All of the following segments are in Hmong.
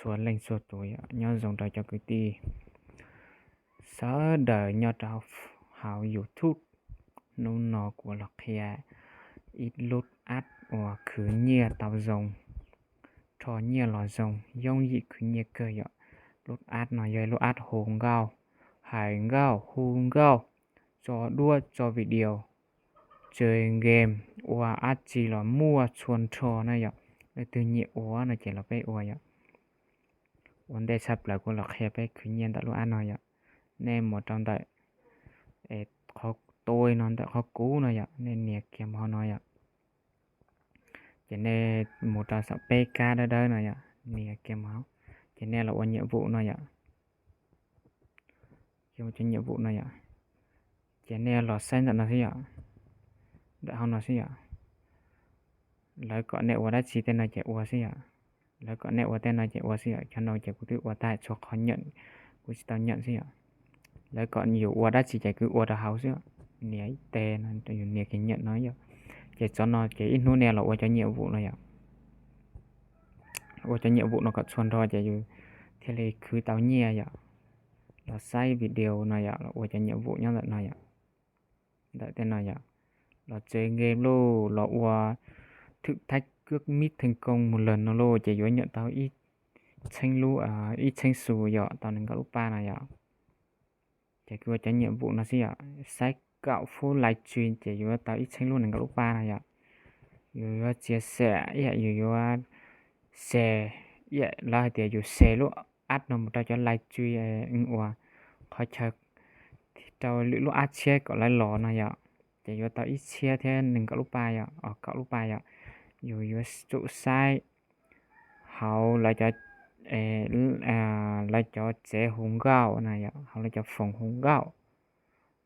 Txhua leej txhua tus yom, nyob zoo rau cov kwv tij sawv daws nyob rau hauv YouTube. Hnub no kuv los qhia ib lub app uas khwv nyiaj tau zoo, rho nyiaj los zoo, yooj yim khwv nyiaj kawg yom. Lub app no yog ib lub app hu nkauj, hais nkauj, hu nkauj, tso duab, tso video, txawj game, ua dab tsi los muaj txhua nrho na yom. Leej twg nyiam ua no ces los peb ua yom. Ua ntej tshaj plaws kuv los qhia peb khwv nyiaj ntawm lub app no yom. Nej mus rau ntawm qhov tub no, ntawm qhov kub no yom, nej nias kiag mus hauv no yom. Ces nej mus rau saum peb kab dawb dawb no yom, nias kiag mus hauv. Ces nej los ua nhiệm vụ no yom. Ua cov nhiệm vụ no yom. Ces nej los saib ntawm no xwb yom, ntawm hauv no xwb yom. Lawv kom nej ua dab tsi tej no ces ua xwb yom. Lawv kom nej ua tej no ces ua xwb yom. Cov no ces kuv twb ua tag txhua qhov, nyeem kuv tsis tau nyeem xwb yom. Lawv kom yus ua dab tsi ces kuv ua rau hauv xwb yom. Nias ib teg no, yus nias kiag nyeem no yom. Ces txog no ces ib hnub nej los ua cov nhiệm vụ no yom. Ua cov nhiệm vụ no kom txhua nrho ces yus thiaj li khwv tau nyiaj yom. Los saib video no yom, los ua cov nhiệm vụ nyob ntawm no yom. Ntawm tej no yom, los txawj game lauj, los ua thử thách cướp mít thành công một lần no lauj, ces yuav nyeem tau ib txheeb lub, ib txheeb xu yom, tau nees nkaum lub paj no yom. Ces kuv ua cov nhiệm vụ no xwb yom, saib kaum phút livestream ces yuav tau ib txheeb lub nees nkaum lub paj no yom. Yus yuav chia sẻ ib yam, yus yuav share ib yam, lawv hais tias yus share lub app no mus rau cov livestream uas qhov chaw rau lwm lub app tshiab kom lawv los no yom. Ces yuav tau ib txhiab thiab nees nkaum lub paj yom, kaum lub paj yom. Yus yuav tsum saib hauv lawv cov, lawv cov tsev hu nkauj no yom, hauv lawv cov phòng hu nkauj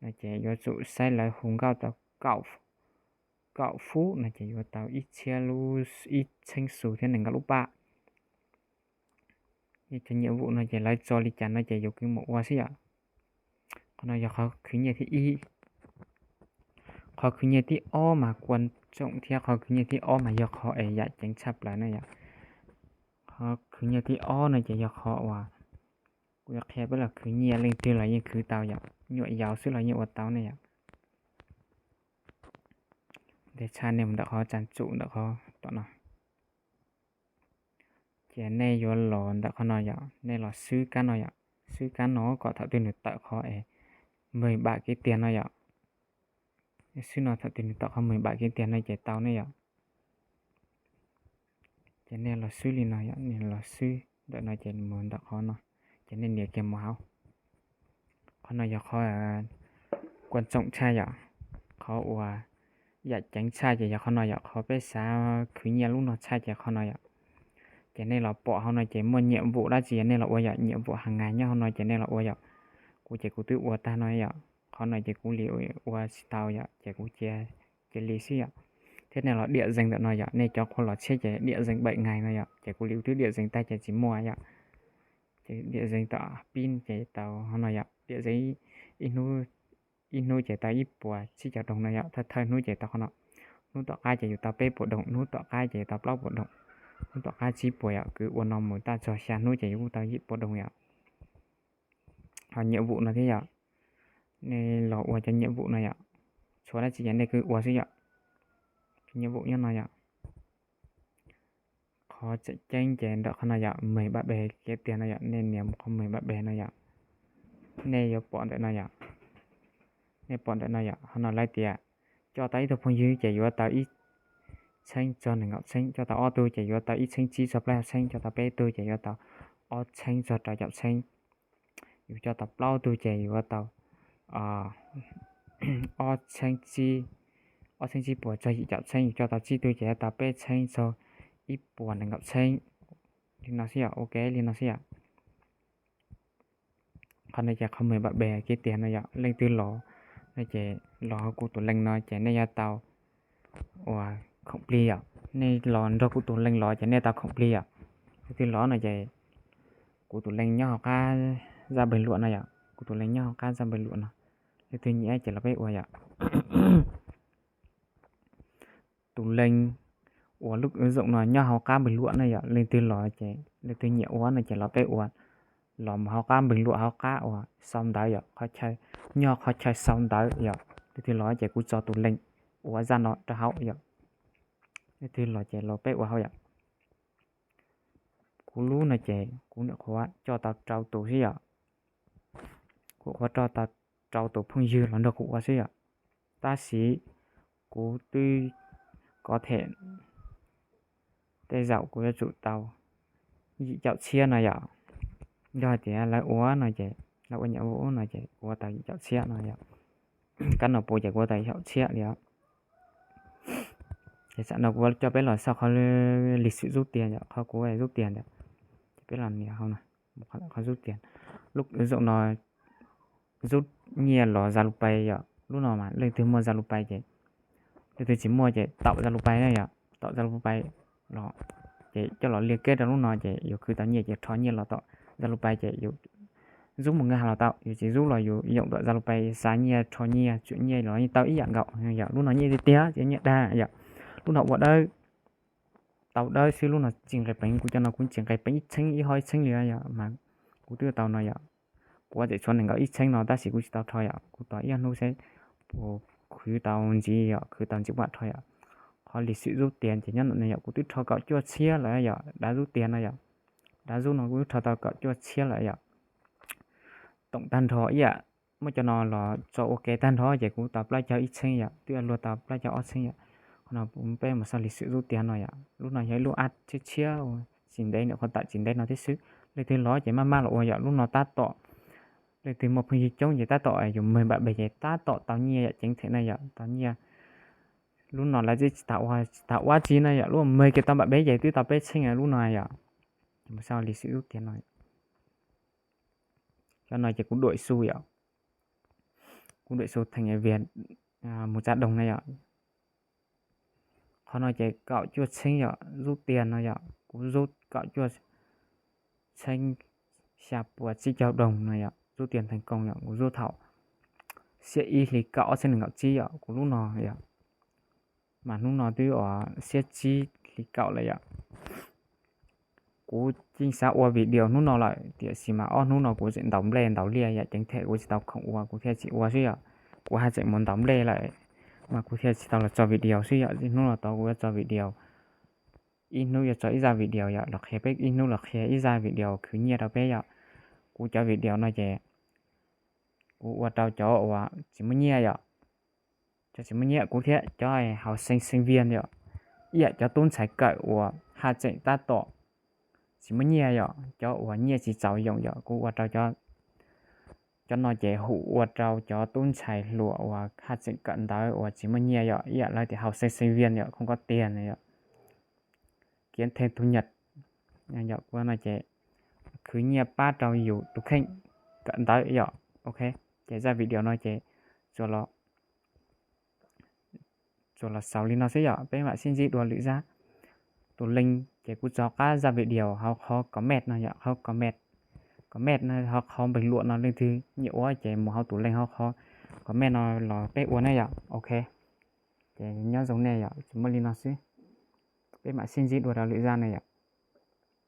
no ces yuav tsum saib lawv hu nkauj tau kaum phút no ces yuav tau ib txhiab lub, ib txheeb xu thiab nees nkaum lub paj. Cov nhiệm vụ no ces lawv tso li cas no ces yus kuj mus ua xwb yom. Qhov no yog qhov khwv nyiaj thib ib. Qhov khwv nyiaj thib ob mas quan trọng thiab qhov khwv nyiaj thib ob mas yog qhov es yam ceev tshaj plaws na yom. Qhov khwv nyiaj thib ob no ces yog qhov uas kuv yuav qhia peb los khwv nyiaj, leej twg los yeej khwv tau yom, nyuam yaus xwb los yeej ua tau ne yom. Ntej tshaj nej mus ntawm qhov tsaj tsum ntawm qhov tom no. Ces nej yuav los ntawm qhov no yom, nej los swb kab no yom, swb kab no kom thaum twg nws tawm qhov es mười bảy cái tiền no yom. Swb no thaum twg nws tawm qhov mười bảy cái tiền no ces tau ne yom. Ces nej los swb li no yom, nej los swb ntawm no ces mus ntawm qhov no, ces nej nias kiag mus hauv. Qhov no yog qhov quan trọng tshaj yom, qhov uas yam ceev tshaj ces yog qhov no yom, qhov peb xav khwv nyiaj lub no tshaj ces qhov no yom. Ces nej los pom hauv no ces muaj nhiệm vụ dab tsi nej los ua yom, nhiệm vụ hàng ngày nyob hauv no ces nej los ua yom. Kuv ces kuv twb ua tag no yom, qhov no ces kuv li ua tsis tau yom, ces kuv cia li xwb yom. Thiab nej los điểm danh ntawm no yom, nej cov qhua los tshiab ces điểm danh bảy ngày no yom, ces kuv li twb điểm danh tag ces tsis muaj yom. Ces điểm danh tom pib ces tau hauv no yom, điểm danh ib hnub, ib hnub ces tau ib puas tsib caug đồng no yom, thawj thawj hnub ces tau qhov no. Hnub tom qab ces yus tau peb puas đồng, hnub tom qab ces yus tau plaub puas đồng, hnub tom qab tsib puas yom, kwv ua no mus tag txog xya hnub ces yus kuj tau yim puas đồng yom. Ho nhiệm vụ no thiab yom, nej los ua cov nhiệm vụ no yom, txhua dab tsi ces nej kuj ua xwb yom. Nhiệm vụ nyob no yom. Qhov tseem ceeb ces ntawm qhov no yom, mười ba bê, kev tiag no yom, nej nias mus qhov mười ba bê no yom, nej yuav pom ntawm no yom. Nej pom ntawm no yom, qhov no lawv tias coj tau ib tug phooj ywg ces yuav tau ib txheeb txog nees nkaum txheeb, coj tau ob tug ces yuav tau ib txheeb tsib txog plaub caug txheeb, coj tau peb tug ces yuav tau ob txheeb txog rau caum txheeb, yus coj tau plaub tug ces yuav tau ob txheeb tsib, ob txheeb tsib puas txog yim caum txheeb, yus coj tau tsib tug ces yuav tau peb txheeb txog ib puas nees nkaum txheeb. Li no xwb yom, ok, li no xwb yom. Qhov no ces qhov mười ba bê kev tiag no yom, leej twg los no ces los hauv kuv tus link no ces nej yuav tau ua khoom plig yom. Nej los nrog kuv tus link los ces nej tau khoom plig yom. Leej twg los no ces kuv tus link nyob hauv qab zaj bình luận no yom, kuv tus link nyob hauv qab zaj bình luận no. Leej twg nyiam ces los peb ua yom. Tus link uas lub ứng dụng no nyob hauv qab bình luận no yom, leej twg los ces leej twg nyiam ua no ces los peb ua, los mus hauv qab npeeg luam hauv qab uas sau ntawv yom, qhov chaw, nyob qhov chaw sau ntawv yom, leej twg los ces kuv tso tus link ua zaj no rau hauv yom, leej twg los ces los peb ua hauv yom. Kuv lub no ces kuv nyuam qhuav coj tau rau tus xwb yom, kuv qhuav coj tau rau tus phooj ywg los nrog kuv ua xwb yom, tab sis kuv twb kov them tej zaum kuv yuav tsum tau yim caum txhiab no yom. Yog hais tias lawv ua no ces, lawv ua nyuam ua no ces kuv ua tau yim caum txhiab no yom. Kab no puv ces kuv ua tau yim caum txhiab li os. Ces tam no kuv coj peb los xauj qhov lịch sử rút tiền yom, qhov kuv rút tiền ntawd, ces peb los nias hauv no, qhov rút tiền. Lub zaum no rút nyiaj los Zalopay yom, lub no mas leej twg muaj Zalopay ces, leej twg tsis muaj ces taum Zalopay na yom, taum Zalopay los ces coj los lia keb rau lub no ces yus khwv tau nyiaj ces rho nyiaj los tom Zalopay ces yus rút mus nkaj ha los tau, yus tsis rút los yus yoom tom Zalopay xa nyiaj, rho nyiaj, tsuam nyiaj los yeej tau ib yam nkaus yom. Lub no nyiaj tiag tiag ces nyiaj dag yom. Lub no ua dawb, tau dawb xwb, lub no tsis nqis peev, kuv cov no kuv tsis nqis peev ib txheeb ib ob ib txheeb li yom, mas kuv twb tau no yom. Kuv ua tseem tshuav nees nkaum ib txheeb no tab sis kuv tsis tau rho yom, kuv tos ib ob hnub seb puas khwv tau ntxiv yom, khwv tau ntxiv kuv mam rho yom. Qhov lịch sử rút tiền ces nyob ntawm no yom, kuv twb rho kaum cuaj txhiab lawm yom, dav rút tiền no yom. Dav rút no kuv twb rho tau kaum cuaj txhiab lawm yom. Toom tag nrho ib yam, muab cov no los tso ua ke tag nrho ces kuv tau plaub caug ib txheeb yom, twb luag tau plaub caug ob txheeb yom. Qhov no peb mus xauj lịch sử rút tiền no yom, lub no yog ib lub app tshiab tshiab, tsis ntev, nyuam qhuav tawm tsis ntev no thiab xwb. Leej twg los ces maj maj los ua yom, lub no tab tom, leej twg muaj phooj ywg coob ces tab tom yus mag npam peb ces tab tom tau nyiaj yom, ceev them na yom, tau nyiaj. Lub no lawv twb tsis tas ua, tsis tas ua tsi na yom, lub mag kiag tau npam peb ces twb tau peb txheeb lub no yom. Ces mus xauj lịch sử rút tiền no. Cov no ces kuv đuổi xu yom, kuv đuổi xu thành Việt, mus tsa doog na yom. Qhov no ces kaum cuaj txheeb yom, rút tiền no yom, kuv rút kaum cuaj txheeb xya puas tsib caug doog no yom, rút tiền thành công yom, kuv rút thaum xiab ib hli kaum ob txhiab nees nkaum tsib yom, kuv lub no yom. Mas hnub no twb ua xiab tsib hli kaum lawm yom. Kuv yeej xav ua video hnub no lawm tiam sis mas ob hnub no kuv tseem ntaus nplej ntaus liaj yom, ceev them kuv tsis tau khoom ua kuv thiaj tsis ua xwb yom. Kuv haj tseem mus ntaus nplej lawm mas kuv thiaj tsis tau los tso video xwb yom. Hnub no tod kuv yuav tso video, ib hnub yuav tso ib zaj video yom, los qhia peb, ib hnub los qhia ib zaj video khwv nyiaj rau peb yom. Kuv cov video no ces kuv ua rau cov uas tsis muaj nyiaj yom, cov tsis muaj nyiaj, kuv thiab cov học sinh sinh viên yom, ib yam cov tub ntxhais kawm uas haj tseem tab tom tsis muaj nyiaj yom, cov uas nyiaj tsis txaus yoom yom, kuv ua rau cov, cov no ces hum ua rau cov tub ntxhais hluas uas haj tseem kawm ntawv uas tsis muaj nyiaj yom, ib yam lawv tias học sinh sinh viên yom, không có tiền yom, kiếm thêm thu nhập yom, kuv no ces khwv nyiaj pab rau yus tus kheej kawm ntawv yom. Ok, ces zaj video no ces tsuas los, tsuas los xaus li no xwb yom, peb mam sib ntsib dua lwm zaj. Tus link ces kuv tso qab zaj video hauv qhov comment no yom, hauv comment, comment no hauv qhov bình luận no, leej twg nyiam ua ces mus hauv tus link hauv qhov comment no los peb ua na yom. Ok, ces nyob zoo nej yom, tsuas muaj li no xwb, peb mam sib ntsib dua rau lwm zaj na yom.